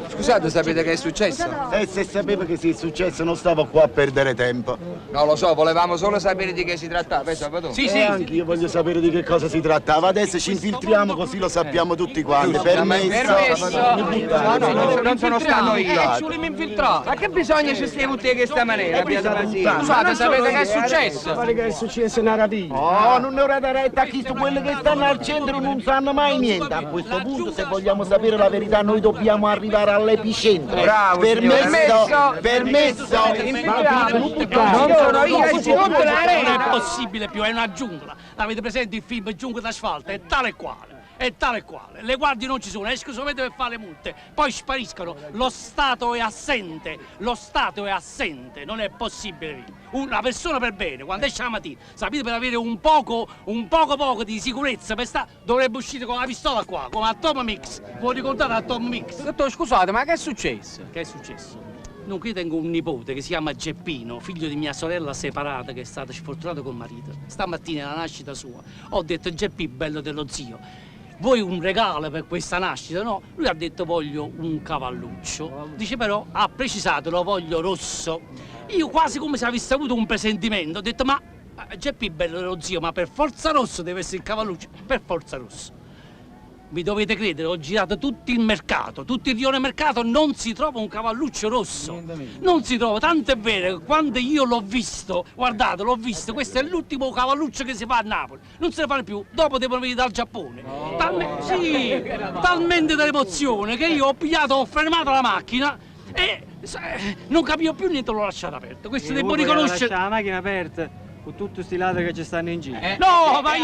Scusate, sapete che è successo? E se sapevo che è successo non stavo qua a perdere tempo. No, lo so, volevamo solo sapere di che si trattava, eh, Salvatore? Sì, sì. Anche io voglio sapere di che cosa si trattava. Adesso ci infiltriamo così lo sappiamo tutti quanti. Permesso. Permesso. No, no, no, non sono stato io. Ci vogliamo infiltrare. Ma che bisogna ci stia tutti di questa maniera? Abbiate pazienza. Scusate, sapete che è successo? Pare che è successo una rapina. Oh, non ne date retta a chi su quelli che stanno al centro non sanno mai niente. A questo punto, se vogliamo sapere la verità, noi dobbiamo arrivare all'epicentro. Bravo, Permesso, permesso. Non sono io, è tutta Non è l'arena. possibile più, è una giungla. Avete presente il film Giungla d'asfalto? È tale e quale. È tale e quale. Le guardie non ci sono, escono solamente per fare le multe, poi spariscono. Lo Stato è assente, lo Stato è assente, non è possibile. Una persona per bene, quando esce la mattina, sapete, per avere un poco, un poco poco di sicurezza, per sta, dovrebbe uscire con la pistola qua, come a Tom Mix. Voi ricordate a Tom Mix? Dottore, scusate, ma che è successo? Che è successo? Dunque io tengo un nipote che si chiama Geppino, figlio di mia sorella separata che è stata sfortunata col marito. Stamattina alla nascita sua ho detto: Geppi, bello dello zio, vuoi un regalo per questa nascita? No? Lui ha detto: voglio un cavalluccio. Dice però, ha precisato, lo voglio rosso. Io quasi come se avessi avuto un presentimento, ho detto: ma Geppi, bello dello zio, ma per forza rosso deve essere il cavalluccio, per forza rosso. Mi dovete credere, ho girato tutto il mercato, tutto il rione mercato, non si trova un cavalluccio rosso. Non si trova, tanto è vero che quando io l'ho visto, guardate, l'ho visto, questo è l'ultimo cavalluccio che si fa a Napoli, non se ne fa più, dopo devono venire dal Giappone. Sì, talmente dell'emozione che io ho pigliato, ho fermato la macchina e non capivo più niente, l'ho lasciata aperta. Questo devo riconoscere. La macchina aperta con tutti questi ladri che ci stanno in giro. No, ma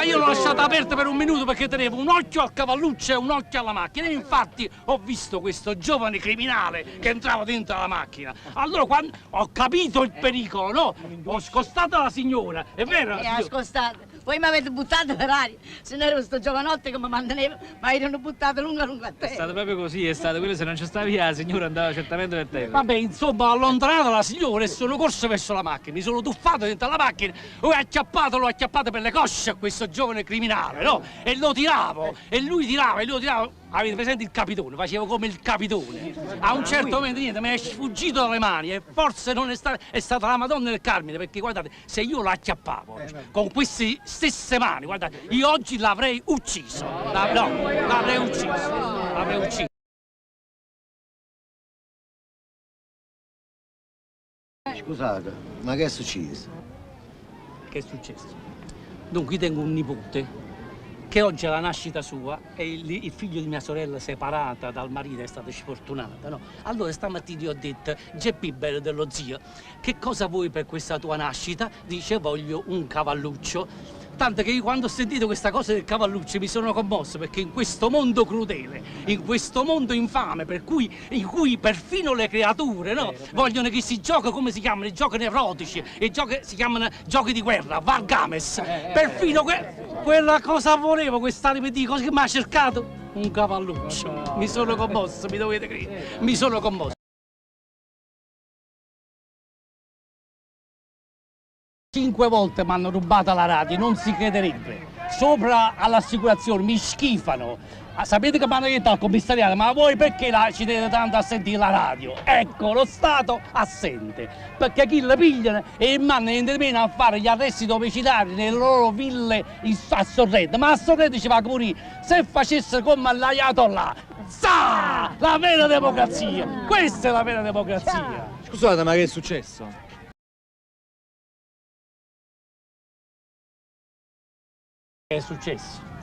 io l'ho lasciata aperta per un minuto perché tenevo un occhio al cavalluccio e un occhio alla macchina. E infatti ho visto questo giovane criminale che entrava dentro la macchina. Allora quando ho capito il pericolo, no? Ho scostato la signora, è vero? E ha scostato. Voi mi avete buttato per aria. Se non ero questo giovanotto che mi manteneva, ma erano buttato lunga lunga a È terra. stato proprio così, è stato quello, se non ci stavi la signora andava certamente per terra. Vabbè, insomma, ho allontanato la signora e sono corso verso la macchina, mi sono tuffato dentro la macchina, ho acchiappato, l'ho acchiappato per le cosce a questo giovane criminale, no? E lo tiravo, e lui tirava, e lui tirava. Avete presente il capitone? Facevo come il capitone. A un certo momento niente, mi è sfuggito dalle mani e forse non è stata, è stata la Madonna del Carmine, perché guardate, se io lo acchiappavo oggi, con queste stesse mani, guardate, io oggi l'avrei ucciso. No, l'avrei ucciso, l'avrei ucciso. Scusate, ma che è successo? Che è successo? Dunque io tengo un nipote che oggi è la nascita sua, è il figlio di mia sorella separata dal marito, è stata sfortunata, no? Allora stamattina gli ho detto: Geppi, bello dello zio, che cosa vuoi per questa tua nascita? Dice: voglio un cavalluccio. Tanto che io quando ho sentito questa cosa del cavalluccio mi sono commosso, perché in questo mondo crudele, in questo mondo infame, per cui, in cui perfino le creature, no, vogliono che si gioca, come si chiamano, i giochi nevrotici, i giochi si chiamano giochi di guerra, Wargames, perfino quella cosa volevo, quest'anima di cosa che mi ha cercato? Un cavalluccio. Mi sono commosso, mi dovete credere, mi sono commosso. 5 volte mi hanno rubata la radio, non si crederebbe. Sopra all'assicurazione mi schifano. Sapete che mi hanno detto al commissariato: ma voi perché ci tenete tanto a sentire la radio? Ecco, lo Stato assente, perché chi la pigliano e mandano niente meno a fare gli arresti domiciliari nelle loro ville a Sorrento. Ma a Sorrento ci va a morire. Se facesse come l'Ayatollah, za! La vera democrazia! Questa è la vera democrazia! Scusate, ma che è successo? Che è successo?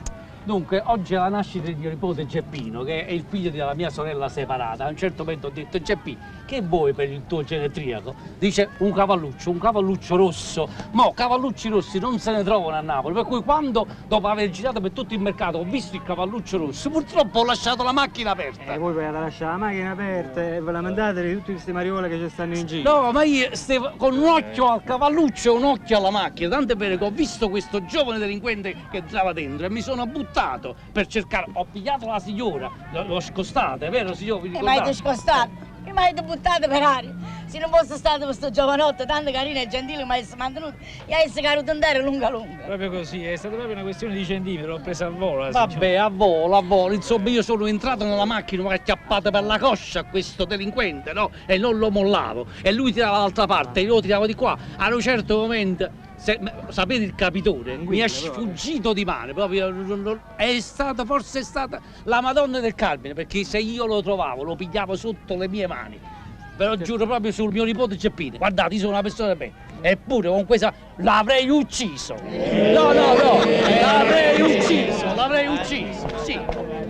Dunque, oggi è la nascita di mio nipote Geppino, che è il figlio della mia sorella separata. A un certo momento ho detto: Geppi, che vuoi per il tuo genetriaco? Dice: un cavalluccio rosso. Ma cavallucci rossi non se ne trovano a Napoli, per cui quando, dopo aver girato per tutto il mercato, ho visto il cavalluccio rosso, purtroppo ho lasciato la macchina aperta. E voi volete lasciare la macchina aperta e ve lamentate di tutti questi mariuoli che ci stanno in giro. No, ma io stavo con un occhio al cavalluccio e un occhio alla macchina, tanto è vero che ho visto questo giovane delinquente che entrava dentro e mi sono buttato. buttato per cercare, ho pigliato la signora, l'ho scostata, è vero signor? Vi E mi avete ricordate? scostato, mi avete buttato per aria. Se non fosse stato questo giovanotto tanto carino e gentile che mi avesse mantenuto, io avessi caduto in terra lunga lunga. Proprio così, è stata proprio una questione di centimetri, l'ho presa a volo. la Vabbè, a volo, a volo, insomma io sono entrato nella macchina, mi ho acchiappato per la coscia questo delinquente, no? E non lo mollavo. E lui tirava dall'altra parte, io lo tiravo di qua. A un certo momento, sapete il capitone, mi è sfuggito di mano, proprio, è stata, forse è stata la Madonna del Carmine, perché se io lo trovavo, lo pigliavo sotto le mie mani. Ve lo giuro proprio sul mio nipote Geppino. Guardate, io sono una persona bene. Eppure con questa l'avrei ucciso. No, no, no, l'avrei ucciso, l'avrei ucciso. Sì,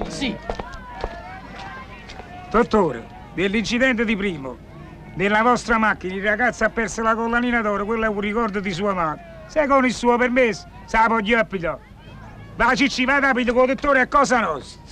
sì. Dottore, dell'incidente di primo, nella vostra macchina il ragazzo ha perso la collanina d'oro, quello è un ricordo di sua madre. Se con il suo permesso, se la voglio pigliare. Va Cicci, vada a pigliare con il dottore è cosa nostra.